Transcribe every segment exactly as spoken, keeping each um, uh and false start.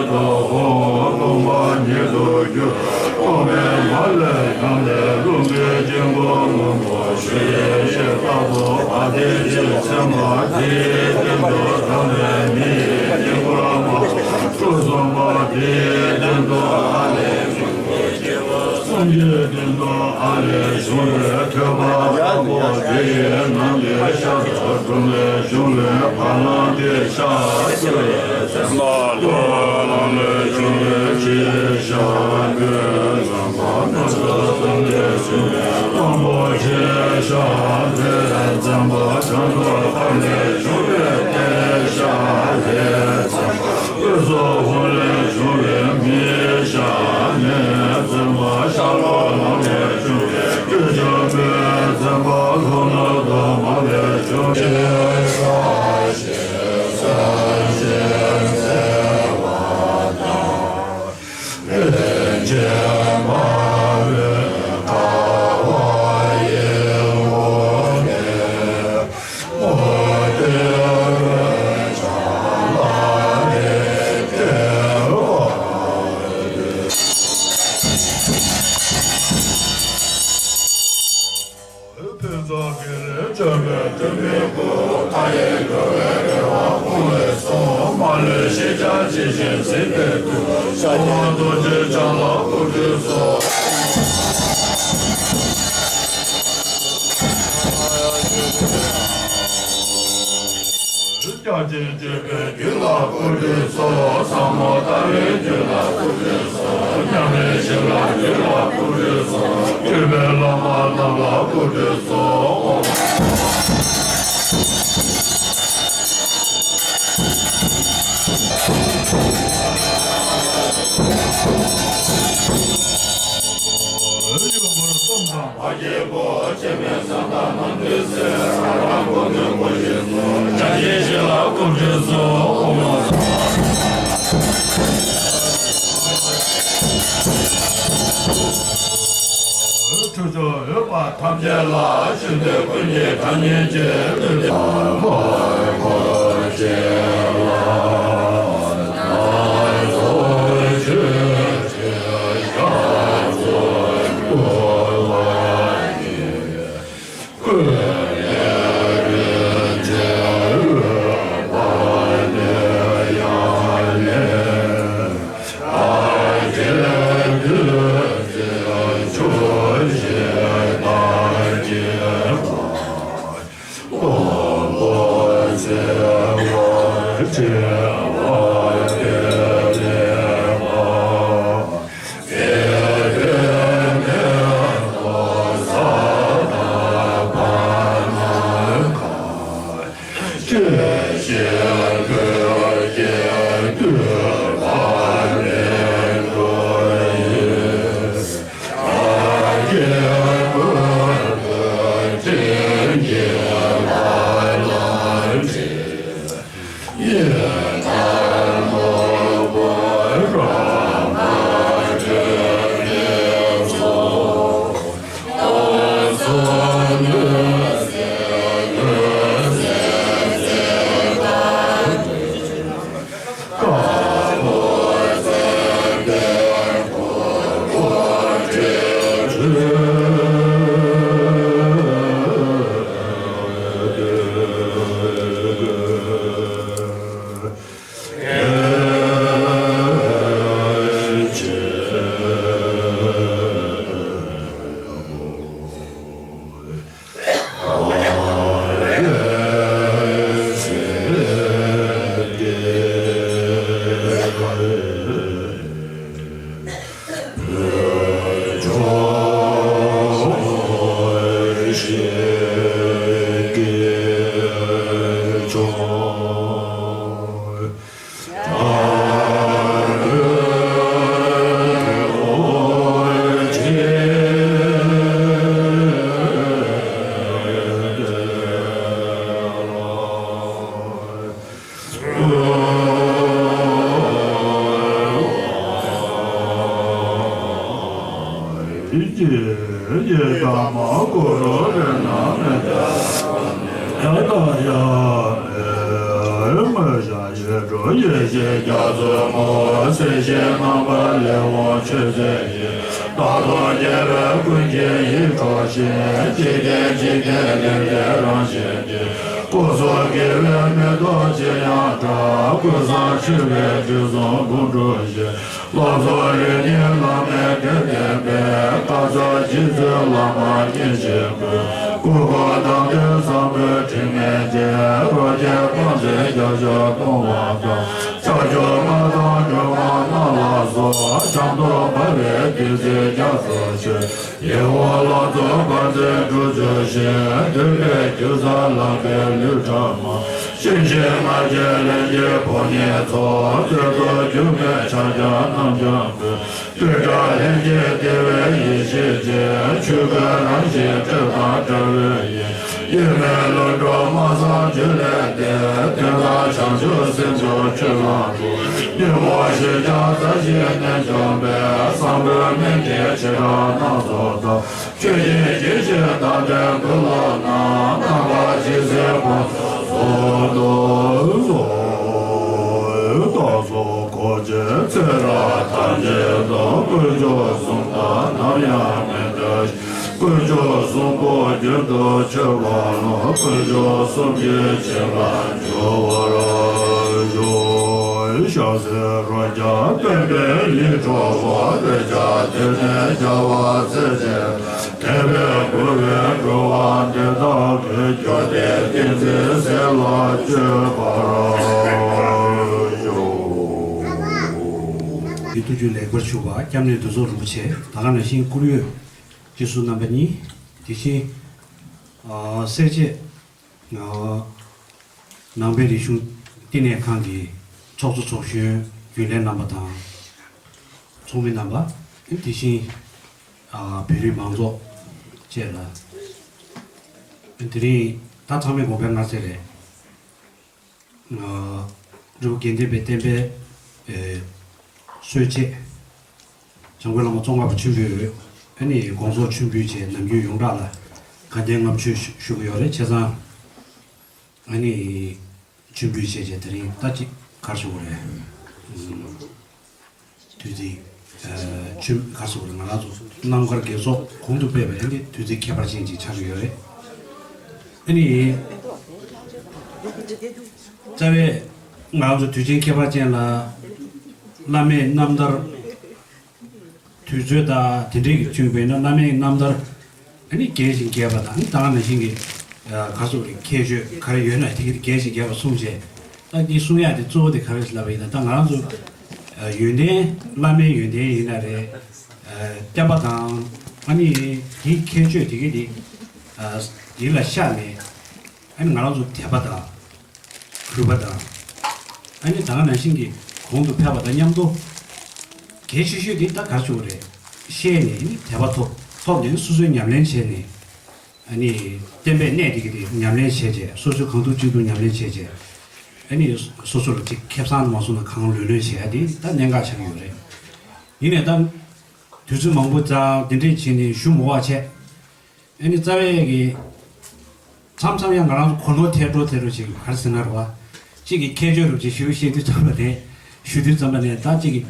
ཏོ་ཧོ། སྟོང་པ་ཉིད་དུ་གྱུར། སྟོང་པའི་མ་ལས་བྱུང་སྟེ་ལྷུན་པོའི་དཀྱིལ་འཁོར་སྔོན་པོ་ཞུ་ཡི་ཞེས་བདག་པོ་བ་དན་གྱིས་མཚན་པ་དེའི་སྟེང་དུ་བྱུང་བའི་མི་ཡི་དཀྱིལ་འཁོར་མ་སྤྲུལ་གསུམ་པ་དེའི་སྟེང་དུ་ཨ་ལས་བྱུང་བའི་སྐྱེ་བོ་སངས་རྒྱས་སྟེང་དུ་ཨ་ལས་བྱུང་བའི་ཐོད་པ་དཀར་པོ་དེ་ཡི་ནང་གི་ཤར་དུ་འཁྲུངས་པའི་གཞུང་ལས་བ་ལང་སྟེ་ཤར་གསོལ་བའི་མཚན་མ་ལྷོ་ལམ་ལས་བྱུང་བའི་ཕྱིར་ཤར་གྱི་ལམ་པ་སྣ་ཚོགས་ཙམ་ལས་བྱུང་བའི་དབང་པོ་ཆེ་ཤར་ལྷོའི་མཚན་མ་བྱང་ཆུབ་ཁམས་ལས་བྱུང་བའི་ཏེ་ཤར་ལྷོའི་མཚན་མ། དབུས་སུ་ཧཱུྃ་ལས་བྱུང་བའི་མི་ཤར་ལྷོའི་མཚན་མ། ཤར་ལྷོ་ལམ་ལས་བྱུང་བའི་སྤྲུལ་ཆེན་པོའི་མཚན་མ། ལྷོ་ནུབ་ཏུ་མ་ལས་བྱུང་བའི་ཤར་ཞེས་མཚན་བརྗོད་པ་དང་། རིན་ཆེན་འབར་བའི་ཀ་བ་ཡི་འོག་ནས། རྒྱ་ཆེན་སྤྱོད་པའི་རྒྱུད་ལ་སྐུ་ཁྲུས་གསོལ། ཟབ་མོ་ལྟ་བའི་རྒྱུད་ལ་སྐུ་ཁྲུས་གསོལ། མཉམ་མེད་ཞི་བའི་རྒྱུད་ལ་སྐུ་ཁྲུས་གསོལ། སྤྲུལ་པའི་བླ་མ་རྣམས་ལ་སྐུ་ཁྲུས་གསོལ། ཡུམ་གསུམ་དང་། ཐམས་ཅད་ལ་ཞུགས་ཏེ་ཀུན་གྱི་གྲངས་སྙེད་ཀྱི་ལུས་ལ། འགྲོ། ཡེ་ཤེས་རྒྱ་མཚོའི་ངོ་བོ། སྲིད་ཞིའི་རྣམ་པར་ལས་འོངས་ཆོས་མཛད་ཡིན། རྟག་ཏུ་དགྱེས་པའི་ཀུན་གྱི་ཡིད་འཕྲོག་བཞིན། འཇིག་རྟེན་འཇིག་རྟེན་ལས་འདས་རང་བཞིན་ཏེ། སྐུ་གསུམ་དགེ་བའི་མེ་ཏོག་ཅི་ཡང་བཀྲ། ཀུན་བཟང་མཆོད་པའི་དྲི་བསུང་དགུང་འགྲོ་བཞིན། སློབ་གསུམ་རིམ་གཉིས་བླ་མེད་དྲིན་ལྡན་པའི། བཀའ་སྩལ་རྗེ་བཙུན་བླ་མ་མཉེས་གཤིན་པོའི། སྐུ་འཁོར་དང་ལྡན་བཟང་པོའི་དྲིན་ལན་འཇལ། རོ་བརྒྱའི་དཔལ་མཛད་རྒྱ་ཆེར་གཏོང་བ་དང་། ཕྱག་མཆོག་མངའ་ཐང་སྒྲོལ་མ་རྣམས་ལ་སོགས། བྱང་དུ་འཕགས་པའི་དེད་དཔོན་རྒྱ་མཚོ་ཆེ། ཡིད་འོང་ལྷ་ཚོགས་དཔལ་མཛད་དྲུག་ཅུ་བཞི། འདུས་པའི་རྒྱུ་ཚ་ལག་པའི་ལུས་ཕྲ་མ། གཤིན་རྗེ་ང་རྒྱལ་གླིང་གི་ཕོ་ཉའི་ཚོགས། རྩོད་ཟློག་སྒྱུ་མའི་ཕྱག་རྒྱ་རྣམ་རྒྱལ་མགོན། སྤྲིན་བྲལ་ལྷན་སྐྱེས་བདེ་བའི་ཡེ་ཤེས་ཅན། ཆོས་སྐུའི་རང་བཞིན་སྤྲོས་དང་བྲལ་བའི་དབྱིངས། དབྱེར་མེད་ལྷུན་གྲུབ་སྨྲ་བསམ་བརྗོད་ལས་འདས། དོན་དམ་བྱང་ཆུབ་སེམས་མཆོག་ཆོས་ལ་འགོད། ཉོན་མོངས་ཞེན་ཆགས་རྩ་བཞིའི་གནོད་འཇོམས་པའི། བསམ་པའི་སྨན་གྱི་བྱེ་བྲག་སྣ་ཚོགས་དང་། ཆོས་ཉིད་དགྱེས་བཞིན་དམ་པའི་མགུར་ལ་བསྣམས། ནམ་མཁའ་ཇི་སྲིད་ཕུན་སུམ་ཚོགས། རྟག་ཏུ་བསྔོ། རྟག་ཏུ་གོ་ཆེན་ཚེ་རབས་ཐམས་ཅད་དུ། དཀོན་མཆོག་གསུམ་དང་ནམ་ཡང་མི་འབྲལ་ཞིང་། དཀོན་མཆོག་གསུམ་པོ་རྒྱུན་དུ་མཆོད་པ་ལ། དཀོན་མཆོག་གསུམ་གྱི་བྱིན་རླབས་འཇུག་པར་ཤོག། ཕྱག་འཚལ་རོ་བརྒྱ་སྟོན་པའི་ཡིད་འཕྲོག་པ། རོ་བརྒྱ་དེ་ནས་རྒྱལ་བ་སྲས་བཅས། དད་པས་མགུ་བའི་འགྲོ་བ་འདི་དག་གི། རྒྱུ་དེ་ཏིང་འཛིན་ཟས་ལ་སྤྱོད་པར་ཤོག། ཡུལ་དུ་རྒྱུ་ལེགས་པར་ཞུགས་པ། སྐྱབས་གནས་འདུ་ཚོགས་རིན་པོ་ཆེ། ད་ག་ནང་བཞིན་བཀུར་འོས་སྤྱི་ཟུར་རྣམ་པ་གཉིས། དེ་བཞིན་ཨ་སེར་བྱེས་ཨ་ནང་པའི་རིག་གཞུང་བསྟི་གནས་ཁང་གི་ཚོགས་གཙོ་ཚོགས་གཞོན་རྒྱུན་ལས་རྣམ་པ་དང་། ཚོགས་མི་རྣམ་པ། དེ་བཞིན་ཨ་བོད་རིགས་མང་ཚོགས་བཅས་ལ། དེ་རིང་ད་ཚང་མས་དགོངས་པའི་མངའ་གསལ་རེད། ཨ་སྤྲུལ་སྐུ་དགེ་ལྡན་པའི་བསྟན་པའི་ཨེ་སྲོལ་འབྱེད། འཇམ་མགོན་བླ་མ་ཙོང་ཁ་པ་ཆེན་པོས་ཨ་ནི་དགོངས་རྫོགས་མཆོད་འབུལ་བྱས། ནམ་རྒྱུན་ཡོངས་གྲགས་ལ་དགའ་ལྡན་ལྔ་མཆོད་ཞུ་ཞུ་གི་ཡོད་རེད། བྱས་ཙང་ཨ་ནི་མཆོད་འབུལ་བྱས་བྱས། དེ་རིང་ད་ཅིག་ག་རེ་ཞུ་དགོས་རེད། དུས་ཚིགས་ཨ་མཆོད་ག་རེ་ཞུ་དགོས་རེད། ང་རང་ཚོ་རྣམ་དཀར་དགེ་ཚོགས་གོང་དུ་སྤེལ་བའི་ཨ་ནི་དུས་ཚིགས་ཁྱད་པར་ཅན་ཅིག་ཆགས་ཀྱི་ཡོད་རེད། ཨ་ནི་རྩ་བའི་ང་རང་ཚོ་དུས་ཆེན་ཁྱད་པར་ཅན་ལ་བླ་མའི་རྣམ་ཐར། དུས་ཚོད་དང་དེ་འདྲའི་གི་བཅུག་པས་ན། བླ་མའི་རྣམ་ཐར་ཨ་ནི་རྒྱས་ཤིང་རྒྱས་པ་དང་། ད་ག་ནང་བཞིན་གྱི་ཨ་ག་སོགས་ཀྱི་ཁྱད་ཆོས་ག་རེ་ཡོད་ན་དེ་གི་རྒྱས་ཤིང་རྒྱས་པ་གསུངས་བྱས། ད་འདི་གསུང་ཡག་དེ་གཙོ་བོ་དེ་ག་རེ་ལབ་པ་ཡིན་ན། ད་ང་རང་ཚོ་ཨ་ཡོན་ཏན། བླ་མའི་ཡོན་ཏན་ཡིན་ན་རེད། ཨ་བསྟན་པ་དང་ཨ་ནི་དེའི་ཁྱད་ཆོས་དེ་གི་དེ་ཨ་དེ་ལ་ཤར་ནས། ཨ་ནི་ང་རང་ཚོ་དད་པ་དང་གུས་པ་དང་། ཨ་ནི་ད་ག་ནང་བཞིན་གྱི་གོང་དུ་ཕེབས་པ་དང་མཉམ་དུ། གལ་ཆེ་ཤོས་དེ་ད་ག་རེ་ཞུ་དགོས་རེད། ཤེས་ནས་ཨ་ནི་དད་པ་ཐོབ་ཐོབ་ནས་སོ་སོའི་ཉམས་ལེན་བྱས་ནས། ཨ་ནི་བསྟན་པའི་གནད་དེ་གི་དེ་ཉམས་ལེན་བྱས་བྱས། སོ་སོའི་གང་ཐུབ་ཅི་ཐུབ་ཉམས་ལེན་བྱས་བྱས། ཨ་ནི་སོ་སོ་ལ་ཅིག་ཁེ་བཟང་མ་སོང་ན་གང་ལོན་ལོན་བྱས་ཡ་དེ་ད་གནད་འགག་ཆགས་ཀྱི་ཡོད་རེད། ཡིན་ནའི་ད་དུས་ཚོད་མང་པོ་ཙང་དེ་འདྲས་བྱས་ནས་ཞུ་མི་དགོས་པ་བྱས། ཨ་ནི་རྩ་བའི་གི་མཚམས་མཚམས་ཡང་ང་རང་ཚོ་གོ་ནོར་ཐལ་འགྲོ་ཐལ་འགྲོ་བྱེད་ཀྱི། ག་རེ་ཟེར་ན་རེད་བ། གཅིག་གི་ཁྱད་ཆོས་རུ་ཅིག་ཞུ་ཤེས་དུས་ཙམ་པ་ནས། ཞུ་དུས་ཙམ་པ་ནས་ད་གཅིག་གི་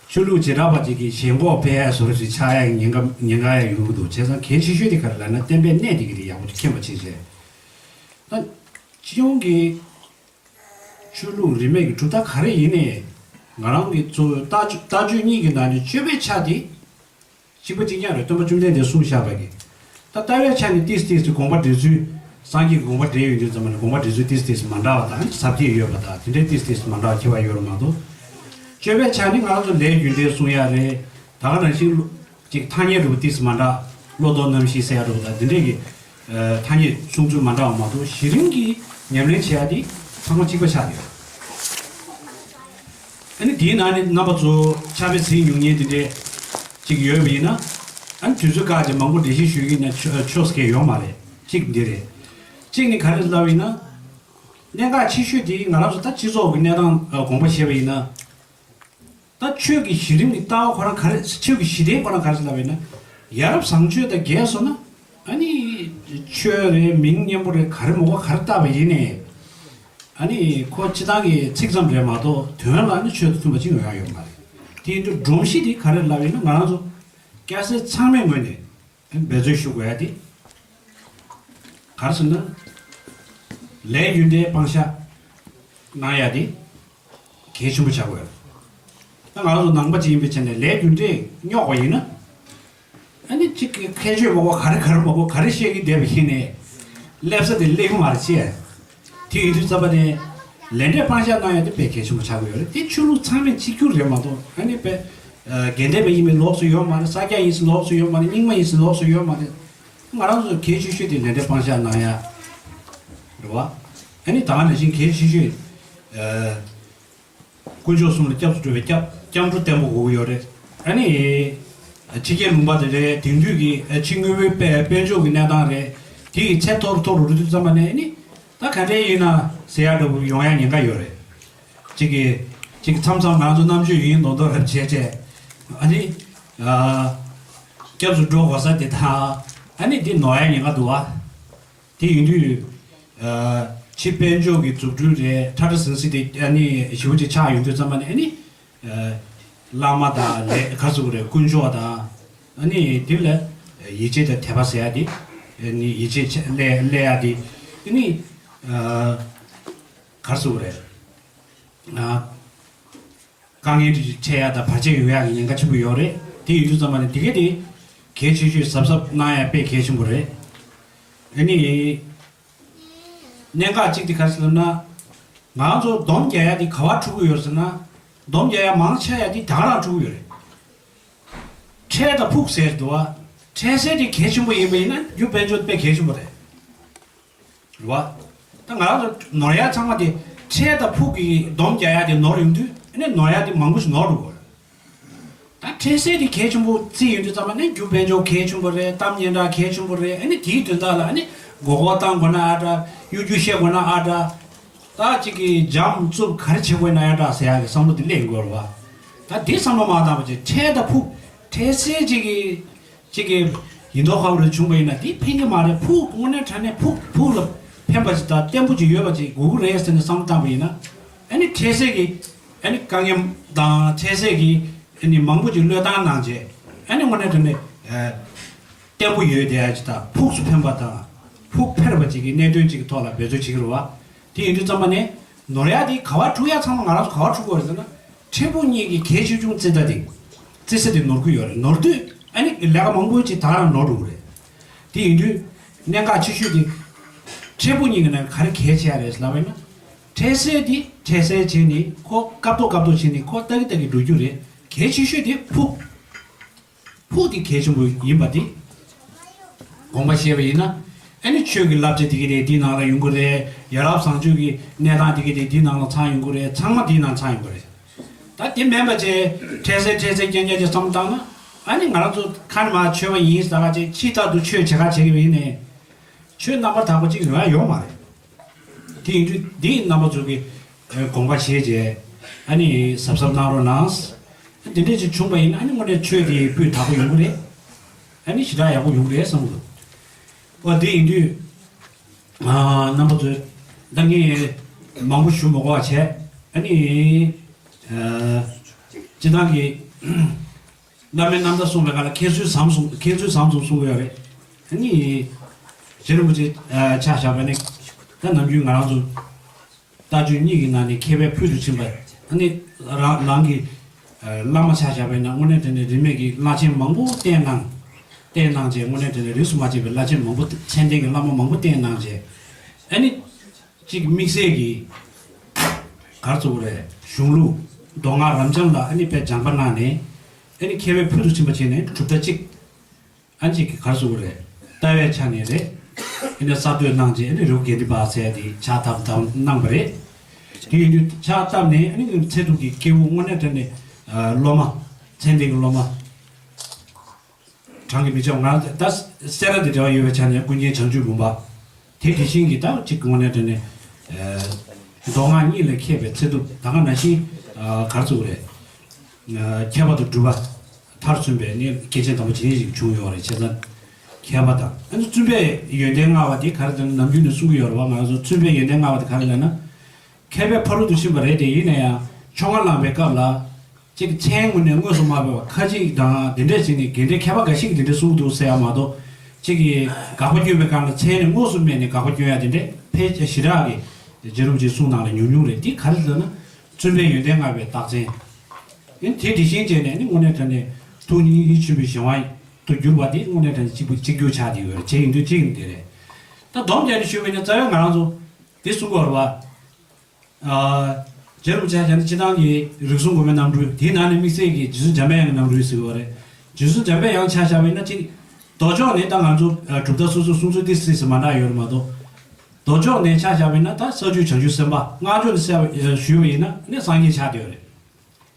ཆོས་ལུགས་བྱེ་བྲག་པ་ཅིག་གི་ཞེན་ཁོག་འཕེལ་ཡ་བཟོ་འདྲ་ཞིག་ཆགས་ཡ་ཉེན་ཁ་ཉེན་ཁ་ཡ་ཡོང་གི་འདུག་བྱས་ཙང་གལ་ཆེ་ཤོས་དེ་ག་རེ་ལབ་ན་བསྟན་པའི་གནད་དེ་གི་དེ་ཡག་པོ་ཅིག་མཁྱེན་པ་བྱས་བྱས། ད་སྤྱི་ཡོངས་ཀྱི་ཆོས་ལུགས་རིས་མེད་ཀྱི་གྲུབ་མཐའ་ག་རེ་ཡིན་ནའི། ང་རང་གི་གཙོ་བོའི་ལྟ་ལྟ་སྤྱོད་གཉིས་ཀྱི་ནང་ནས་སྤྱོད་པའི་ཆ་དེ་གཅིག་པ་གཅིག་རྐྱང་རེད། སྟོན་པ་བཅོམ་ལྡན་འདས་གསུངས་བཞག་པ་གི། ད་ལྟ་བའི་ཆ་ནས་ཏིས་ཏིས་དེ་དགོངས་པ་འགྲེལ་ཚུལ། སངས་རྒྱས་ཀྱི་དགོངས་པ་འགྲེལ་ཡོང་དུས་ཙམ་པ་ནས་དགོངས་པ་འགྲེལ་ཚུལ་ཏིས་ཏིས་མ་འདྲ་བ་དང་། ཟབ་རྒྱས་ཡོད་པ་དང་དེ་འདྲའི་ཏིས་ཏིས་མ་འདྲ་བ་ཁྱད་པར་ཡོད་རེད་མ་གཏོགས། སྤྱོད་པའི་ཆ་ནས་ང་རང་ཚོ་ལས་རྒྱུ་འབྲས་གསུང་ཡ་རེད། ད་ག་ནང་བཞིན་ཅིག་ཐ་སྙད་རུ་ཏིས་མ་འདྲ། བློ་ལྡོག་རྣམ་བཞི་ཟེར་ཡ་རུ་དང་དེ་འདྲས་ཀྱི་ཨ་ཐ་སྙད་གསུང་ཚུལ་མ་འདྲ་བ་མ་གཏོགས། གཞི་རིམ་གྱི་ཉམས་ལེན་བྱེད་ཡ་དེ་ཚང་མ་གཅིག་པ་ཆགས་ཡོད། ཨ་ནི་དེའི་ནང་ནས་རྣམ་པ་ཚོ་ཕྱག་དཔེ་གཟིགས་མྱོང་མཁན་དེ་འདྲས་ཅིག་ཡོད་པ་ཡིན་ན། ཨ་ནི་དུས་ཚོད་བཀག་ཅིག་མང་པོ་འགྲེལ་བཤད་ཞུ་གི་ཡིན་ན་ཆོ་ཆོག་ས་གང་ཡོད་མ་རེད། གཅིག་འདི་རེད། གཅིག་ནི་ག་རེ་ལབ་ཡིན་ན། གནད་འགག་ཆེ་ཤོས་དེ་ང་རང་ཚོ་ད་སྤྱི་ཚོགས་ཀྱི་གནས་སྟངས་དགོངས་པ་བཞེས་པ་ཡིན་ན། ད་ཆོས་ཀྱི་གཞི་རིམ་གྱི་ལྟ་བ་ཁོ་རང་ག་རེ། ཆོས་ཀྱི་གཞི་རྟེན་ཁོ་རང་ག་རེ་ལབ་པ་ཡིན་ན། ཡ་རབས་བཟང་སྤྱོད་དང་འགལ་སོང་ན། ཨ་ནི་ཆོས་རེད། མིང་སྙན་པོ་རེད། ག་རེ་མོ་ག་རེ་བཏགས་པ་ཡིན་ནའི། ཨ་ནི་ཁོ་སྤྱི་བཏང་གི་ཚིག་ཙམ་རེད་མ་གཏོགས་དོན་ལ་ནི་ཆོས་དང་མཐུན་པ་ཅིག་ཡོང་ཡ་ཡོད་མ་རེད། དེ་ཡིན་དུས་སྒྲོམ་གཞི་དེ་ག་རེ་ལབ་ཡིན་ན། ང་རང་ཚོ་སྐྱ་སེར་ཚང་མའི་ངོས་ནས་འབད་རྩོལ་ཞུ་དགོས་ཡ་དེ་ག་རེ་ཟེར་ན། ལས་རྒྱུ་འབྲས་སྤང་བཞག་གནང་ཡ་དེ་གལ་ཆེན་པོ་ཆགས་ཀྱི་ཡོད་རེད། ད་ང་རང་ཚོ་ནང་པ་ཅིག་ཡིན་པའི་ཆ་ནས་ལས་རྒྱུ་འབྲས་རྙོག་པ་ཡིན་ན། ཨ་ནི་གཅིག་གི་ཁྱད་ཆོས་མང་པོ་ག་རེ་ག་རེ་མང་པོ་ག་རེ་བཤད་ཀྱི་བསྡད་པ་ཡིན་ནའི་སླེབས་ས་དེ་སླེབས་ཀྱི་མ་རེད་ཅེས། དེ་ཡིན་དུས་ཙམ་པ་ནས་ལས་འབྲས་སྤང་བཞག་གནང་ཡ་དེ་དཔེ་གལ་ཆེན་པོ་ཆགས་ཀྱི་ཡོད་རེད། དེ་ཆོས་ལུགས་ཚང་མས་གཅིག་གྱུར་རེད་མ་གཏོགས། ཨ་ནི་དཔེ་དགེ་ལྡན་པ་ཡིན་པའི་ལོགས་སུ་ཡོད་མ་རེད། ས་སྐྱ་ཡིན་ཟེར་ལོགས་སུ་ཡོད་མ་རེད། རྙིང་མ་ཡིན་ཟེར་ལོགས་སུ་ཡོད་མ་རེད། ང་རང་ཚོ་གལ་ཆེ་ཤོས་དེ་ལས་འབྲས་སྤང་བཞག་གནང་ཡ་རེད་བ། ཨ་ནི་ད་ག་ནང་བཞིན་གལ་ཆེ་ཤོས། དཀོན་མཆོག་གསུམ་ལ་སྐྱབས་སུ་འགྲོ་བའི་སྐྱབས་སྐྱབས་འགྲོ་བརྟན་པོ་དགོས་ཀྱི་ཡོད་རེད། ཨ་ནི། ཕྱི་རྒྱལ་ལུང་པ་དེ་རེད། དེང་དུས་ཀྱི་ཕྱི་དངོས་པོའི་དཔལ་དཔལ་འབྱོར་གྱི་གནས་སྟངས་རེད། དེ་ཡི་ཚད་མཐོ་རུ་མཐོ་རུ་འགྲོ་དུས་ཙམ་པ་ནས་ཨ་ནི། ད་ག་འདྲས་ཡིན་ན་ཟེར་ཡ་འདྲ་བོ་ཡོང་ཡ་ཉེན་ཁ་ཡོད་རེད། གཅིག་གིས་གཅིག་མཚམས་མཚམས་ང་ཚོ་རྣམ་དཔྱོད་ཡིན་མདོག་མདོག་རབ་བྱས་བྱས། ཨ་ནི། སྐྱབས་སུ་འགྲོ་དགོས་ས་དེ་དང་། ཨ་ནི་འདི་ནོར་ཡ་ཉེན་ཁ་འདུག་བ། དེ་ཡིན་དུས། ཕྱི་དཔལ་འབྱོར་གྱི་རྫུ་འཕྲུལ་རེད། ཁྲ་ཁྲ་ཟིང་ཟིང་དེ་ཨ་ནི་ཞེ་པོ་ཅིག་ཆགས་ཡོང་དུས་ཙམ་པ་ནས་ཨ་ནི། བླ་མ་དང་ལས་ག་ཟེར་དགོས་རེད། དཀོན་མཆོག་དང་། ཨ་ནི་དེ་ལ་ཡིད་ཆེས་དང་དད་པ་ཟེར་ཡ་དེ། ཨ་ནི་ཡིད་ཆེས་ཆེ་སླེ་སླེ་ཡ་དེ། ཨ་ནི། ག་ཟེར་དགོས་རེད། དཀའ་ངལ་འཕྲད་ཡ་དང་བར་ཆད་ཡོང་ཡ་གི་ཉེན་ཁ་ཆེན་པོ་ཡོད་རེད། དེ་ཡིན་དུས་ཙམ་པ་ནས་དེ་ག་དེ་གལ་ཆེ་ཤོས་གཟབ་གཟབ་གནང་ཡ་དཔེ་གལ་ཆེན་པོ་རེད། ཨ་ནི། གནད་འགག་གཅིག་དེ་ག་རེ་ཟེར་ན། ང་ཚོ་སྡོམ་རྒྱག་ཡ་དེ་ག་པར་འཁྲུག་གི་ཡོད་ཟེར་ན། སྡོམ་རྒྱག་ཡ་མང་ཆེ་ཡ་དེ་ད་ག་རང་འཁྲུག་གི་ཡོད་རེད། འཕྲལ་དང་ཕུགས་ཟེར་འདུག་བ། འཕྲལ་སེལ་དེ་གལ་ཆེན་པོ་ཡིན་པ་ཡིན་ན་རྒྱུ་དཔལ་འབྱོར་དཔེ་གལ་ཆེན་པོ་རེད། རེད་བ། ད་ང་རང་ཚོ་ནོར་ཡ་ཚང་མ་དེ་འཕྲལ་དང་ཕུགས་ཀྱི་སྡོམ་རྒྱག་ཡ་དེ་ནོར་ཡོང་དུས་ཨ་ནི་ནོར་ཡ་དེ་མང་པོ་ཞིག་ནོར་འགྲོ་གི་རེད། ད་འཕྲལ་སེལ་དེ་གལ་ཆེན་པོ་བརྩིས་ཡོང་དུས་ཙམ་པ་ནས་རྒྱུ་དཔལ་འབྱོར་གལ་ཆེན་པོ་རེད། གཏམ་སྙན་གྲགས་གལ་ཆེན་པོ་རེད། ཨ་ནི་དེའི་དོན་དག་ལ་ཨ་ནི་མགོ་སྐོར་བཏང་དགོས་ན་ཨ་འདྲ། གཡོ་སྒྱུ་བཤད་དགོས་ན་ཨ་འདྲ། ད་གཅིག་གིས་འཇམ་རྩུབ་ག་རེ་བྱེད་དགོས་ན་ཨ་འདྲ་ཟེར་ཡ་གི་བསམ་བློ་དེ་སླེབས་ཡོང་གི་རེད་བ། ད་དེ་བསམ་བློ་མ་བཏང་བ་བྱས་འཕྲལ་དང་ཕུགས་འཕྲལ་སེལ་གཅིག་གིས། གཅིག་གིས་ཡིན་མདོག་ཁ་པོ་རེ་བྱུང་བ་ཡིན་ན་དེ་ཕན་གྱི་མ་རེད། ཕུགས་དངོས་གནས་དྲང་གནས་ཕུགས་ཕུགས་ལ་ཕན་པ་ཅིག་དང་བརྟན་པོ་ཅིག་ཡོད་པ་ཅིག་དགོས་ཀྱི་རེད་ཟེར་ནས་བསམ་བློ་བཏང་བ་ཡིན་ན། ཨ་ནི་འཕྲལ་སེལ་གྱི་ཨ་ནི་དཀའ་ངལ་དང་འཕྲལ་སེལ་གྱི་ཨ་ནི་མང་པོ་ཅིག་བློས་བཏང་གནང་བྱས། ཨ་ནི་དངོས་གནས་དྲང་གནས་བརྟན་པོ་ཡོད་བསྡད་ཡ་ཅིག་དང་ཕུགས་སུ་ཕན་པ་དང་ཕུགས་འཕེར་བ་ཅིག་གི་གནད་དོན་ཅིག་གི་ཐོག་ལ་འབད་རྩོལ་བྱེད་ཀྱི་རེད་བ། དེ་ཡིན་དུས་ཙམ་པ་ནས་ནོར་ཡ་དེ་ག་པར་འཁྲུག་ཡ་ཚང་མ་ང་རང་ཚོ་ག་པར་འཁྲུག་གི་ཡོད་རེད་ཟེར་ན། འཕྲལ་ཕུགས་གཉིས་ཀྱི་གལ་ཆེ་ཆུང་རྩི་ལྟ་དེ། རྩི་ས་དེ་ནོར་གྱི་ཡོད་རེད། ནོར་དུས་ཨ་ནི་ལས་ཀ་མང་པོ་ཅིག་ད་རང་ནོར་འགྲོ་གི་རེད། དེ་ཡིན་དུས་གནད་འགག་ཆེ་ཤོས་དེ་འཕྲལ་ཕུགས་གཉིས་ཀྱི་ནང་ག་རེ་གལ་ཆེ་ཡ་རེད་ལབ་པ་ཡིན་ན། འཕྲལ་སེལ་དེ་འཕྲལ་སེལ་བྱས་ནས་ཁོ་སྐབས་ཐོག་སྐབས་ཐོག་བྱས་ནས་ཁོ་ལྟ་གི་ལྟ་གི་འགྲོ་རྒྱུ་རེད། གལ་ཆེ་ཤོས་དེ་ཕུགས། ཕུགས་དེ་གལ་ཆེན་པོ་ཡིན་པ་དེ་དགོངས་པ་བཞེས་པ་ཡིན་ན། ཨ་ནི་ཆོས་ཀྱི་བསླབ་བྱ་དེ་ག་དེ་འདིའི་ནང་ལ་ཡོང་གི་རེད། ཡ་རབས་བཟང་སྤྱོད་ཀྱི་གནས་སྟངས་དེ་ག་དེ་འདིའི་ནང་ལ་ཚང་ཡོང་གི་རེད། ཚང་མ་འདིའི་ནང་ཚང་ཡོང་གི་རེད། ད་དེ་མིན་པ་བྱས་འཕྲལ་སེལ་འཕྲལ་སེལ་རྐྱང་རྐྱང་ཅིག་བསམ་བློ་བཏང་ན། ཨ་ནི་ང་རང་ཚོ་ཁ་ནས་མར་ཆོས་པ་ཡིན་ཟེར་ག་བྱས་ཕྱིའི་ཐག་ཏུ་ཆོས་བྱེད་ག་བྱེད་ཀྱི་ཡིན་ནའི་ཆོས་རྣམ་པར་དག་པ་ཅིག་ཡོང་ཡ་ཡོད་མ་རེད། དེ་ཡིན་དུས་འདི་རྣམ་པ་ཚོ་གི་དགོངས་པ་བཞེས་རྗེས་ཨ་ནི་གཟབ་གཟབ་གནང་རོགས་གནང་། དེ་འདྲས་ཅིག་བྱུང་བ་ཡིན་ན་ཨ་ནི་དངོས་གནས་ཆོས་དེ་སྤུས་དག་པོ་ཡོང་གི་རེད། ཨ་ནི་ཞེ་དྲག་ཡག་པོ་ཡོང་གི་རེད་བསམ་གི་འདུག་ཨོ་དེ་ཡིན་དུས་རྣམ་པ་ཚོས་ད་ངས་མང་པོ་ཞུ་མ་དགོས་པ་བྱས། ཨ་ནི་སྤྱི་བཏང་གི་བླ་མའི་རྣམ་ཐར་གསུངས་པའི་སྐབས་ལ་མཁྱེན་བརྩེ་ཟབ་མོ་གསུངས། མཁྱེན་བརྩེ་ཟབ་མོ་གསུངས་གསུང་གི་ཡོད་རེད། ཨ་ནི། རྗེ་རིན་པོ་ཆེ་ཆ་བཞག་པ་ནི། ད་ནམ་རྒྱུན་ང་རང་ཚོ་ལྟ་སྤྱོད་གཉིས་ཀྱི་ནང་ནས་མཁས་པའི་ཕུལ་དུ་ཕྱིན་པ། ཨ་ནི། རང་རང་གི་བླ་མ་ཆ་བཞག་པ་ཡིན་ན་དངོས་གནས་དྲང་གནས་རིས་མེད་ཀྱི་བླ་ཆེན་མང་པོ་བསྟེན་གནང་། བསྟེན་གནང་བྱས་དངོས་གནས་དྲང་གནས་རིས་སུ་མ་ཆད་པའི་བླ་ཆེན་མང་པོ་མཚན་ལྡན་གྱི་བླ་མ་མང་པོ་བསྟེན་གནང་བྱས། ཨ་ནི། གཅིག་དམིགས་བསལ་གྱི་ག་རེ་ཟེར་དགོས་རེད། གཞུང་ལུགས་མདོ་སྔགས་རབ་འབྱམས་ལ་ཨ་ནི་དཔེ་སྦྱངས་པ་གནང་ནས། ཨ་ནི་མཁས་པའི་ཕུལ་དུ་ཕྱིན་པ་བྱས་ནས་གྲུབ་མཐའ་གཅིག་ཨ་ནི་གཅིག་གི་ག་རེ་ཟེར་དགོས་རེད། ལྟ་བའི་ཆ་ནས་རེད། ཨ་ནི་གསར་གཏོད་གནང་རྗེས་ཨ་ནི་རི་བོ་དགེ་ལྡན་པ་ཟེར་ཡ་དེ་ཕྱག་བཏབ་བཏབ་གནང་པ་རེད། དེ་ཡིན་དུས་ཕྱག་བཏབ་ནས་ཨ་ནི་ཚད་ཐུབ་ཀྱི་སྐྱེས་བུ་དངོས་གནས་དྲང་གནས་སློབ་མ། མཚན་ལྡན་གྱི་སློབ་མ། གྲངས་ཀྱིས་མི་ཆོད། ང་ད་སེ་ར་དེ་འབྲེལ་བ་ཡོད་པའི་ཆ་ནས་ཀུན་མཁྱེན་བྱང་ཆུབ་འབུམ་པ། དེ་དེ་བཞིན་གྱི་ད་གཅིག་དངོས་གནས་དྲང་གནས། མདོ་སྔགས་གཉིས་ལ་མཁས་པའི་ཚད་ཐུབ་ད་ག་ནང་བཞིན། ག་རེ་ཟེར་དགོས་རེད། མཁས་པ་དང་གྲུབ་པ་མཐར་སོན་པའི་ནི་སྐྱེས་ཆེན་དམ་པ་ཇི་སྙེད་ཅིག་བྱུང་ཡོད་རེད། བྱས་ཙང་མཁས་པ་དང་ཨ་ནི་བཙུན་པས་ཡོན་ཏན་མངའ་བ་དེ་ག་རེ་ཟེར་ན་ནམ་རྒྱུན་ནས་གསུང་གི་ཡོད་རེད་བ། ང་རང་ཚོ་བཙུན་པས་ཡོན་ཏན་མངའ་བ་དེ་ག་རེ་ལབ་ན། མཁས་པའི་ཕ་རོལ་ཏུ་ཕྱིན་པ་རེད་དེ། ཡིན་ན་ཡང་ཆོ་ག་བླངས་པའི་སྐབས་ལ་གཅིག་མཚན་དངོས་ནས་དངོས་སུ་མ་ཕེབས་པ་ཁ་ཅིག་དང་དེ་འདྲས་བྱས་ནས་དགེ་འདུན་མཁས་པ་འགའ་ཞིག་གིས་དེ་འདྲས་གསུང་འདུག་ཟེར་ཡ་མ་གཏོགས། གཅིག་གིས་དགག་པ་སྐྱོན་པའི་སྒང་ལ་མཚན་ནས་དངོས་སུ་སྨྲས་ནས་དགག་པ་སྐྱོན་ཡ་དེ་འདྲས་ཕལ་ཆེར་ཞེ་དྲག་གི་རྗེ་རིན་པོ་ཆེའི་གསུང་ནང་ལ་ཉུང་ཉུང་རེད། དེ་ག་རེ་ཟེར་ན་བཙུན་པའི་ཡོན་ཏན་མངའ་བའི་རྟགས་མཚན། ཨེ་དེ་དེ་བཞིན་བྱས་ནས་ནི་དངོས་གནས་དྲང་གནས་ཐུགས་ཉིད་ཡིད་ཆེས་པའི་གཞན་དབང་དུ་གྱུར་པ་དེ་དངོས་གནས་དྲང་གནས་གཅིག་པུ་གཅིག་གྱུར་ཆགས་བསྡད་ཡོད་རེད། བྱས་ཡིན་དུས་གཅིག་ནི་དེ་རེད། ད་སྡོམ་རྒྱག་ནས་ཞུས་པ་ཡིན་ན་རྩ་བའི་ང་རང་ཚོ་དེ་གསུང་དགོས་རེད་བ། ཨ། རྗེ་རིན་པོ་ཆེ་ཡང་སྤྱི་བཏང་གི་རིགས་གསུམ་མགོན་མེད་རྣམ་འཕྲུལ་དེའི་ནང་ནས་དམིགས་བསལ་གྱི་རྗེ་བཙུན་འཇམ་དཔལ་དབྱངས་ཀྱི་རྣམ་འཕྲུལ་ཟེར་བ་རེད། རྗེ་བཙུན་འཇམ་དཔལ་དབྱངས་ཆ་བཞག་པ་ཡིན་ན་གཅིག་ལྡོག་ཕྱོགས་ནས་ད་ང་ཚོ་ཨ་གྲུབ་མཐའ་སོ་སོའི་གསུང་ཚུལ་ཏིག་ཙམ་ཙམ་མ་འདྲ་ཡོད་རེད་མ་གཏོགས། ལྡོག་ཕྱོགས་ནས་ཆ་བཞག་པ་ཡིན་ན་ད་ས་བཅུའི་བྱང་ཆུབ་སེམས་དཔའ། སྔགས་ཕྱོགས་ནས་བཤད་པ་ཞུས་པ་ཡིན་ན་ནི་སངས་རྒྱས་ཆགས་བསྡད་ཡོད་རེད།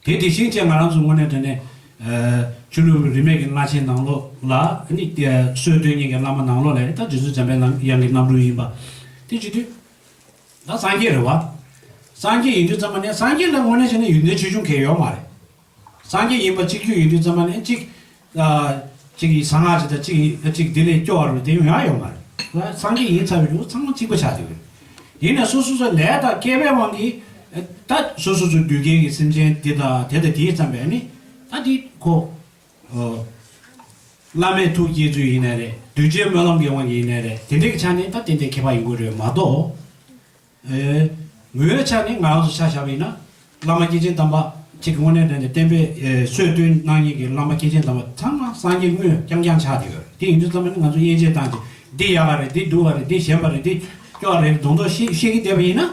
དེ་དེ་བཞིན་བྱས་ང་རང་ཚོ་དངོས་གནས་དྲང་གནས་ཨ་ཆོས་ལུགས་རིས་མེད་ཀྱི་བླ་ཆེན་ནང་ལོགས་ལ་ནི་ཨ་སྲོལ་གཏོད་མཁན་གྱི་བླ་མ་ནང་ལོགས་ལ་ད་རྗེ་བཙུན་འཇམ་དཔལ་དབྱངས་ཀྱི་རྣམ་འཕྲུལ་ཡིན་པ་དེ་བྱེད་དུས། ད་སངས་རྒྱས་རེད་བ། སངས་རྒྱས་ཡིན་དུས་ཙམ་པ་ནས་སངས་རྒྱས་ལ་དངོས་གནས་བྱས་ན་ཡོན་ཏན་ཆེ་ཆུང་གང་ཡང་ཡོད་མ་རེད། སངས་རྒྱས་ཡིན་པ་གཅིག་གྱུར་ཡིན་དུས་ཙམ་པ་ནས་གཅིག་ཨ་གཅིག་གིས་གསང་སྔགས་ཅིག་དང་གཅིག་གིས་གཅིག་འདི་ལས་སྐྱོ་བ་རུ་དེ་ཡོང་ཡ་ཡོད་མ་རེད། སངས་རྒྱས་ཡིན་ཚར་བའི་རིགས་ཚང་མ་གཅིག་པ་ཆགས་བསྡད་ཡོད། ཡིན་ནའི་སོ་སོ་སོ་ལས་དང་སྐལ་པའི་དབང་གིས་ད་སོ་སོ་སོ་འདུལ་མཁན་གྱི་སེམས་ཅན་འདི་དང་དེ་དང་དེའི་ཙམ་པས་ནི་ད་འདི་ཁོ། ཨོ། བླ་མའི་ཐུགས་བསྐྱེད་ཚུལ་ཡིན་ནའི་རེད། གདུལ་བྱའི་སྨོན་ལམ་གྱི་དབང་གིས་ཡིན་ནའི་རེད། དེ་འདྲའི་ཆ་ནས་ད་ཏན་ཏན་མཁས་པ་ཡིན་དགོས་རེད་མ་གཏོགས། ཨེ། ངོ་བོའི་ཆ་ནས་ང་རང་ཚོ་ཆ་བཞག་པ་ཡིན་ན། བླ་མ་སྐྱེས་ཆེན་དམ་པ་གཅིག་གི་དངོས་གནས་དྲང་གནས་བསྟན་པའི་ཨེ་སྲོལ་གཏོད་གནང་མཁན་གྱི་བླ་མ་སྐྱེས་ཆེན་དམ་པ་ཚང་མ་སངས་རྒྱས་དངོས་རྐྱང་རྐྱང་ཆགས་བསྡད་ཡོད་རེད། དེ་ཡིན་དུས་ཙམ་པ་ནི་ང་ཚོ་དབྱེ་འབྱེད་བཏང་སྟེ་འདི་ཡག་ག་རེད། འདི་སྡུག་ག་རེད། འདི་ཞན་པ་རེད། འདི་སྐྱོ་བ་རེད། མདོག་མདོག་བཤད་བཤད་ཀྱི་བསྡད་པ་ཡིན་ན།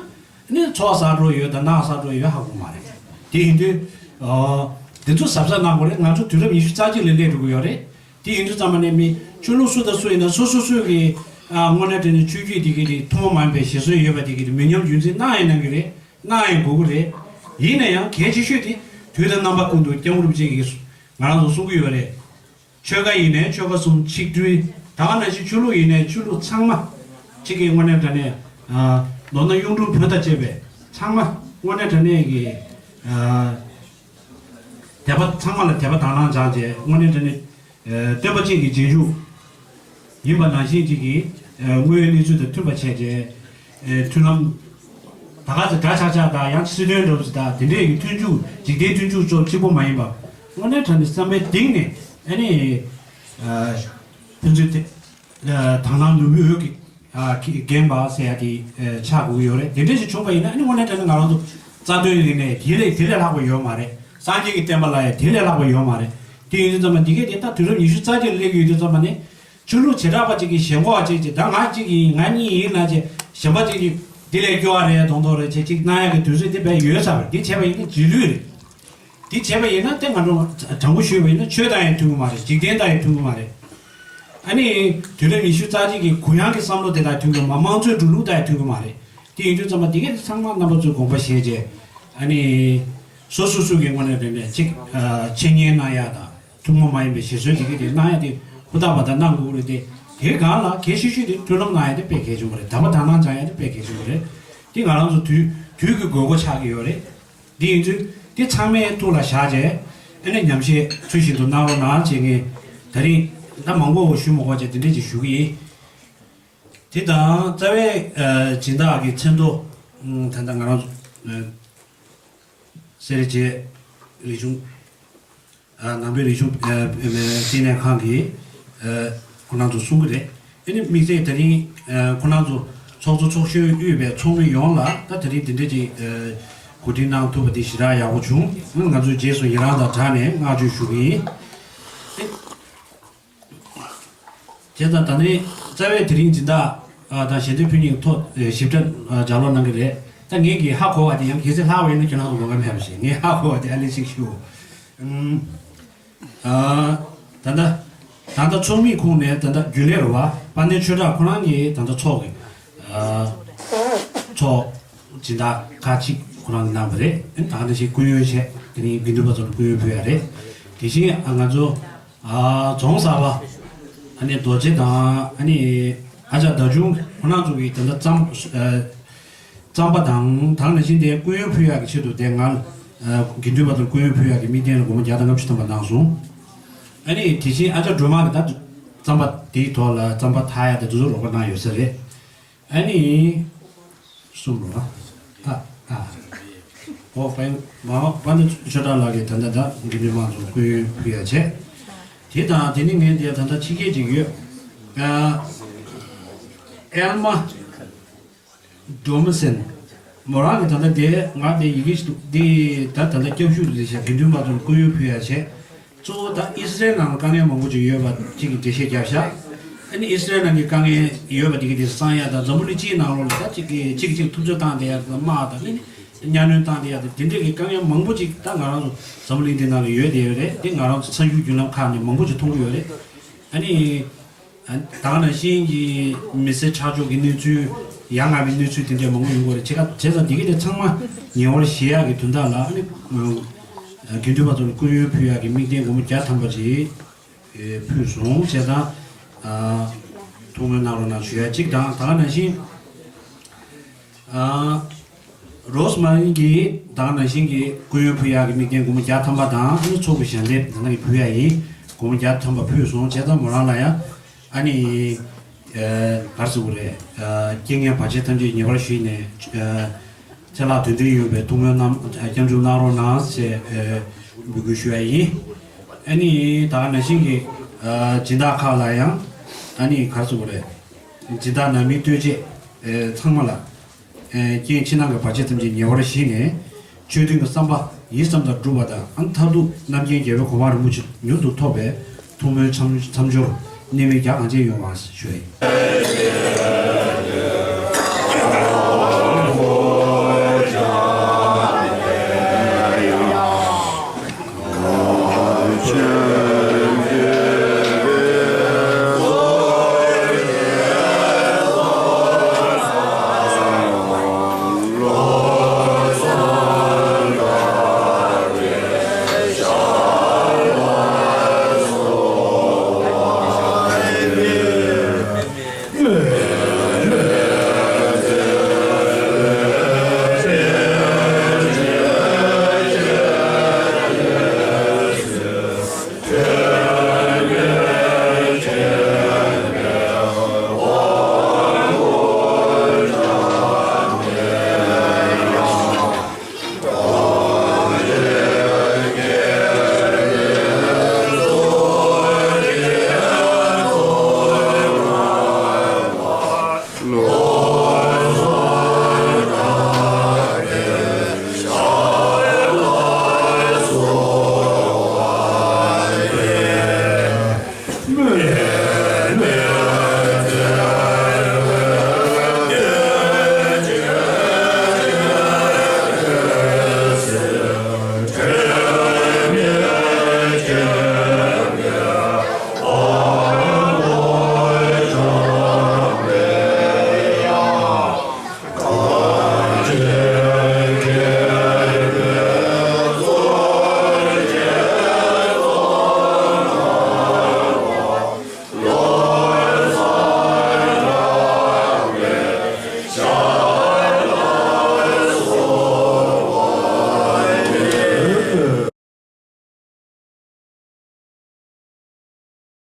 ནི་ཚོགས་བསགས་འགྲོ་ཡོད་དང་ནག་བསགས་འགྲོ་ཡོད་ཧ་གོ་མ་རེད། དེ་ཡིན་དུས། ཨོ། འདི་ཚོ་གཟབ་གཟབ་གནང་དགོས་རེད། ང་ཚོ་དུས་རབས་ཉི་ཤུ་རྩ་གཅིག་ལ་སླེབས་འགྲོ་གི་ཡོད་རེད། དེ་ཡིན་དུས་ཙམ་པ་ནས་མི་ཆོས་ལུགས་སུ་དང་སུ་ཡིན་ན་སོ་སོ་སོ་གི་ཨ་དངོས་གནས་དྲང་གནས་ཆོས་བརྒྱུད་དེ་གི་དེ་ཐུན་མོང་མ་ཡིན་པའི་བཞེད་སྲོལ་ཡོད་པ་དེ་གི་དེ་མི་ཉམས་རྒྱུན་འཛིན་གནང་ཡང་གནང་གི་རེད། གནང་ཡང་དགོས་ཀྱི་རེད། ཡིན་ན་ཡང་གལ་ཆེ་ཤོས་དེ་དུས་དང་རྣམ་པ་ཀུན་ཏུ་སྐྱབས་མགོན་རིན་པོ་ཆེ་གིས་ང་རང་ཚོ་གསུང་གི་ཡོད་རེད། ཆོལ་ཁ་ཡིན་ནའི་ཆོལ་ཁ་གསུམ་ཆིག་སྒྲིལ། ད་ག་ནང་བཞིན་ཆོས་ལུགས་ཡིན་ནའི་ཆོས་ལུགས་ཚང་མ་གཅིག་གི་དངོས་གནས་དྲང་གནས་ཨ་མདོར་ན་གཡུང་དྲུང་བོན་དང་བཅས་པའི་ཚང་མ་དངོས་གནས་དྲང་གནས་ཀྱི་ཨ་དད་པ་ཚང་མ་ལ་དད་པ་དང་བླངས་སྦྱངས་བྱས། དངོས་གནས་དྲང་གནས་ཨ་སྟོན་པ་ཅན་གྱི་རྗེས་འཇུག་ཡིན་པ་ནང་བཞིན་གཅིག་གིས་ཨ་དངོས་ཡོད་གནས་ཚུལ་དང་མཐུན་པ་བྱས་བྱས་ཨ་མཐུན་ལམ། ད་ག་ཚོད་འདྲ་ཆགས་ཆགས་དང་ཡང་སྲིད་དོན་འདྲ་བོ་ཞིག་དང་དེ་འདྲས་ཀྱི་མཐུན་འཇུག་འཇིག་རྟེན་མཐུན་འཇུག་ཚོ་གཅིག་པོ་མ་ཡིན་པ། དངོས་གནས་དྲང་གནས་བསམ་པའི་གཏིང་ནས་ཨ་ནི་ཨ་ཕན་ཚུན་དེ་ཨ་དག་སྣང་ནོར་བུའི་འོད་ཀྱིས་ཨ་འགེངས་པ་ཟེར་ཡ་དེ་ཨ་ཆགས་དགོས་ཀྱི་ཡོད་རེད། དེ་འདྲས་ཞིག་བྱུང་པ་ཡིན་ན་ཨ་ནི་དངོས་གནས་དྲང་གནས་ང་རང་ཚོ་རྩ་དོན་ཡིན་ནའི་དེ་ལས་དེ་ལས་ལྷག་པ་ཡོད་མ་རེད། སངས་རྒྱས་ཀྱི་བསྟན་པ་ལ་ཡང་དེ་ལས་ལྷག་པ་ཡོད་མ་རེད། དེ་ཡིན་དུས་ཙམ་པ་འདི་གས་དེ་ད་དུས་རབས་ཉི་ཤུ་རྩ་གཅིག་ལ་སླེབས་ཡོད་དུས་ཙམ་པ་ནི། ཆོས་ལུགས་བྱེ་བྲག་པ་གཅིག་གིས་ཞེན་ཁོག་གཅིག་གིས་ད་ང་གཅིག་ཡིན་ང་གཉིས་ཡིན་ལབ་བྱས་གཞན་པ་གཅིག་གིས་འདི་ལས་སྐྱོ་བ་རེད་མདོག་མདོག་རེད་བྱས་གཅིག་གནང་ཡག་གི་དུས་ཚོད་འདི་བས་ཡོལ་ཚར་བ་རེད། འདི་བྱས་པ་ཡིན་ན་རྗེས་ལུས་རེད། འདི་བྱས་པ་ཡིན་ན་དེ་ང་ཚོ་དྲང་པོ་ཞུས་པ་ཡིན་ན་ཆོས་དང་ཡང་མཐུན་གྱི་མ་རེད། འཇིག་རྟེན་དང་ཡང་མཐུན་གྱི་མ་རེད། ཨ་ནི་དུས་རབས་ཉི་ཤུ་རྩ་གཅིག་གི་གུ་ཡངས་ཀྱི་བསམ་བློ་དེ་དང་མཐུན་གྱི་མ་དམངས་གཙོའི་འགྲོ་ལུགས་དང་ཡང་མཐུན་གྱི་མ་རེད། དེ་ཡིན་དུས་ཙམ་པ་འདི་གས་དེ་ཚང་མ་རྣམ་པ་ཚོས་དགོངས་པ་བཞེས་བྱས་ཨ་ནི་སོ་སོ་སོ་གི་དངོས་གནས་དྲང་གནས་གཅིག་ཨ་འཆད་ཉན་གནང་ཡག་དང་། ཐུན་མོང་མ་ཡིན་པའི་བཞེད་སྲོལ་དེ་གས་དེ་གནང་ཡ་དེ་ཧུར་ཐག་པ་དང་གནང་དགོས་རེད་དེ། དེའི་སྒང་ལ་གལ་ཆེ་ཤོས་དེ་མཐུན་ལམ་གནང་ཡ་དེ་དཔེ་གལ་ཆེན་པོ་རེད། དད་པ་དག་སྣང་སྦྱང་ཡ་དེ་དཔེ་གལ་ཆེན་པོ་རེད། དེ་ང་རང་ཚོ་དུས་དུས་ཀྱི་དགོས་མཁོ་ཆགས་ཀྱི་ཡོད་རེད། དེ་ཡིན་དུས་དེ་ཚང་མས་ཐུགས་ལ་བཞག་བྱས་ཨ་ནི་ཉམས་བཞེས་ཚུལ་བཞིན་དུ་གནང་རོགས་གནང་བྱས། ངས་ད་རིང་ད་མང་པོ་ཞུ་མ་དགོས་བྱས་དེ་འདྲས་ཅིག་ཞུ་གི་ཡིན། དེ་དང་རྩ་བའི་ཨ་སྦྱིན་བདག་གི་མཚན་ཐོ་ཨ་ད་ལྟ་ང་རང་ཚོ་ཨ་སེ་ར་བྱེས་རིག་གཞུང་ཨ་ནང་པའི་རིག་གཞུང་ཨ་ཨ་བསྟི་གནས་ཁང་གིས་ཨ་ཁོང་རྣམ་ཚོ་གསུང་གི་རེད། ཨ་ནི་དམིགས་བསལ་ད་རིང་ཨ་ཁོང་རྣམ་ཚོ་ཚོགས་གཙོ་ཚོགས་གཞོན་དབུས་པའི་ཚོགས་མི་ཡོངས་ལ་ད་ད་རིང་འདི་འདྲ་ཅིག་ཨ་གོ་སྒྲིག་གནང་ཐུབ་པ་འདི་ཞེ་དྲག་ཡག་པོ་བྱུང་། ང་ཚོས་རྗེས་སུ་ཡི་རང་དང་སྦྲགས་ནས་བསྔགས་བརྗོད་ཞུ་གི་ཡིན། བྱས་ཙང་ད་ནི་རྩ་བའི་དེ་རིང་སྦྱིན་བདག་ཨ་དང་ཞལ་འདེབས་ཕུལ་མཁན་ཐོག་ཨེ་ཞིབ་ཕྲ་ཨ་ལྗགས་ཀློག་གནང་གི་རེད། ད་ངས་ཀྱིས་ཧ་གོ་བ་དེ་ཡང་གལ་སྲིད་ལྷག་པ་ཡིན་ན་ཁྱེད་རང་ཚོ་དགོངས་པ་མེད་པ་ཞིག་ངས་ཧ་གོ་བ་དེ་ཨ་ལེ་ཞིག་ཞུ། ཨུམ། ཨ་ད་ལྟ་ད་ལྟ་ཚོགས་མིའི་ཁོངས་ནས་ད་ལྟ་རྒྱུན་ལས་རེད་བ། དཔལ་ལྡན་ཆོས་གྲགས་ཁོ་རང་གིས་ད་ལྟ་ཚོགས་ཀྱི་ཨ་ཚོགས་སྦྱིན་བདག་ཁག་ཅིག་ཁོ་རང་གིས་གནང་བ་རེད། ད་ག་ནང་བཞིན་སྐུ་ཡོན་བྱས་དེ་རིང་དགེ་འདུན་པ་ཚོ་ལ་སྐུ་ཡོན་ཕུལ་ཡ་རེད། དེ་བཞིན་ཨ་ང་ཚོ། ཨ་རྫོང་གསར་པ། ཨ་ནི་རྡོ་རྗེ་དང་ཨ་ནི་ཨ་ཅག་ཟླ་ཆུང་ཁོ་རང་ཚོ་གིས་ད་ལྟ་རྩམ་ཨ་རྩམ་པ་དང་ད་ག་ནང་བཞིན་དེ་སྐུ་ཡོན་ཕུལ་ཡག་གི་ཆེད་དུ་དེ་སྔར་ཨ་དགེ་འདུན་པ་ཚོར་སྐུ་ཡོན་ཕུལ་ཡག་གི་དམིགས་རྟེན་ལ་སྒོར་མོ་བརྒྱ་དང་ལྔ་བཅུ་ཐམ་པ་གནང་སོང་། ཨ་ནི་དེ་བཞིན་ཨ་ཅག་སྒྲོལ་མ་གིས་ད་རྩམ་པ་དེའི་ཐོག་ལ་རྩམ་པ་འཐག་ཡག་དེ་དེ་ཚོ་རོགས་པ་གནང་ཡོད་ས་རེད། ཨ་ནི། གསུམ་རེད་བ། ཨ་ཨ། འོ་པན་མ་པན་ཆོས་གྲགས་ལགས་ཀྱིས་ད་ལྟ་ད་དགེ་འདུན་དམངས་ཚོར་སྐུ་ཡོན་ཕུལ་ཡ་བྱས། དེ་དང་དེ་ནི་ངས་འདིར་ད་ལྟ་ཕྱི་རྒྱལ་ཅིག་ཡོད། ཨ་ཨེལ་མ་ཌོ་མི་སན། མོ་རང་གི་ད་ལྟ་དེ་ང་དེ་ཡི་གེ་ཞིག་འདུག་འདི་ད་ད་ལྟ་སྐྱབས་ཞུ་རེད་ཤག་དགེ་འདུན་པ་ཚོར་སྐུ་ཡོན་ཕུལ་ཡ་བྱས། གཙོ་བོ་ད་ཨི་སི་རེལ་ནང་ལ་དཀའ་ངལ་མང་པོ་ཅིག་ཡོད་པ་ཅིག་གི་འགྲེལ་བཤད་བརྒྱབ་ཤག་ཨ་ནི་ཨི་སི་རེལ་ནང་གི་དཀའ་ངལ་ཡོད་པ་དེ་གི་དེ་སང་ཡ་དང་འཛམ་བུ་གླིང་སྤྱིའི་ནང་ལོགས་ལ་ད་ཅིག་གི་ཅིག་ཅིག་ཐུབ་ཚོད་བཏང་བསྡད་ཡ་དང་དམག་དང་ཨ་ནི་གཉའ་གནོན་བཏང་བསྡད་ཡ་དང་དེ་འདྲས་ཀྱི་དཀའ་ངལ་མང་པོ་ཅིག་ད་ང་རང་ཚོ་འཛམ་བུ་གླིང་འདི་ནང་ལ་ཡོད་བསྡད་ཡོད་རེད། དེ་ང་རང་ཚོ་གསར་འགྱུར་བརྒྱུད་ལམ་ཁག་ནས་མང་པོ་ཅིག་མཐོང་གི་ཡོད་རེད། ཨ་ནི། ད་ག་ནང་བཞིན་གྱི་མི་སེར་ཆགས་འཇོག་གི་གནས་ཚུལ་ཡ་ང་བའི་གནས་ཚུལ་དེ་འདྲའི་མང་པོ་ཡོང་གི་རེད། བྱས་ཙང་བྱས་ཙང་འདི་གི་དེ་ཚང་མ་ཉེ་བར་ཞི་ཡག་གི་དོན་དག་ལ་ཨ་ནི་དགེ་འདུན་པ་ཚོར་སྐུ་ཡོན་ཕུལ་ཡག་གི་དམིགས་རྟེན་སྒོར་མོ་བརྒྱ་ཐམ་པ་ཅིག་ཕུལ་སོང་། བྱས་ཙང་ཐུགས་སྨོན་གནང་རོགས་གནང་ཞུ་ཡ་གཅིག་དང་། ད་ག་ནང་བཞིན། ཨ། རོ་སི་མ་རིན་གྱིས་ད་ག་ནང་བཞིན་གྱི་སྐུ་ཡོན་ཕུལ་ཡག་གི་དམིགས་རྟེན་སྒོར་མོ་བརྒྱ་ཐམ་པ་དང་། ཨ་ནི་ཚོགས་ཀྱི་ཞལ་འདེབས་ད་ནང་གི་ཕུལ་ཡག་ཡིན། སྒོར་མོ་བརྒྱ་ཐམ་པ་ཕུལ་སོང་། བྱས་ཙང་མོ་རང་ལ་ཡང་ཨ་ནི་ཨ་ག་རེ་ཟེར་དགོས་རེད། ཨ་རྐྱེན་ངན་བར་ཆད་ཐམས་ཅད་ཉེ་བར་ཞི་ནས་ཨ་ཚེ་ལྷག་དོན་ལྡན་ཡོང་བའི་ཐུགས་སྨོན་གནང་སྐྱབས་འཇུག་གནང་རོགས་གནང་ཞེས་ཨ་འབོད་སྐུལ་ཞུ་ཡག་ཡིན། ཨ་ནི་ད་ག་ནང་བཞིན་གྱི་ཨ་སྦྱིན་བདག་ཁག་ལ་ཡང་ཨ་ནི་ག་རེ་ཟེར་དགོས་རེད། སྦྱིན་བདག་ནང་མི་ལྟོས་བཅས་ཨ་ཚང་མ་ལ། ཨེ་རྐྱེན་ཕྱི་ནང་གི་བར་ཆད་ཐམས་ཅད་ཉེ་བར་ཞི་ནས་ཆོས་དོན་གྱི་བསམ་པ་ཡིད་བསམ་དང་འགྲུབ་པ་དང་། ཨ་མཐར་ཐུག་རྣམ་མཁྱེན་རྒྱལ་བའི་གོ་འཕང་རིན་པོ་ཆེ་མྱུར་དུ་ཐོབ་པའི་ཐུགས་སྨོན་མཚམས་མཚམས་སྦྱོར་གནད་སྨིན་རྒྱ་གང་ཆེ་ཡོང་བ་ཞུ་ཡིན།